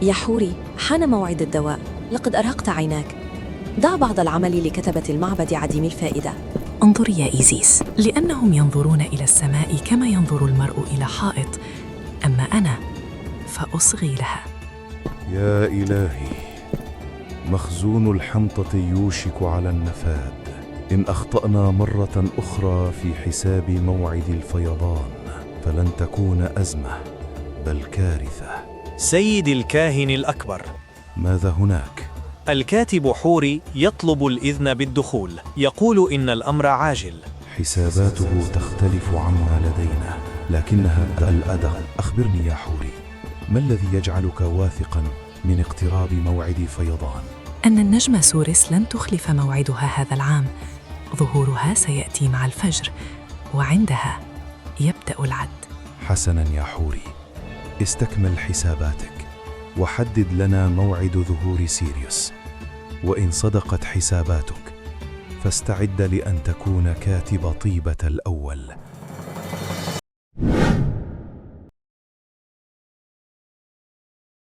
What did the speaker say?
يا حوري، حان موعد الدواء، لقد أرهقت عيناك. ضع بعض العمل لكتبة المعبد عديم الفائدة. انظري يا إيزيس، لأنهم ينظرون إلى السماء كما ينظر المرء إلى حائط، أما أنا فأصغي لها. يا إلهي، مخزون الحنطة يوشك على النفاد. إن أخطأنا مرة أخرى في حساب موعد الفيضان فلن تكون أزمة بل كارثة. سيدي الكاهن الأكبر، ماذا هناك؟ الكاتب حوري يطلب الإذن بالدخول، يقول إن الأمر عاجل. حساباته تختلف عما لدينا، لكنها الأدق. أخبرني يا حوري، ما الذي يجعلك واثقا من اقتراب موعد فيضان؟ أن النجمة سورس لن تخلف موعدها هذا العام. ظهورها سيأتي مع الفجر، وعندها يبدأ العد. حسنا يا حوري، استكمل حساباتك وحدد لنا موعد ظهور سيريوس. وإن صدقت حساباتك فاستعد لأن تكون كاتب طيبة الأول.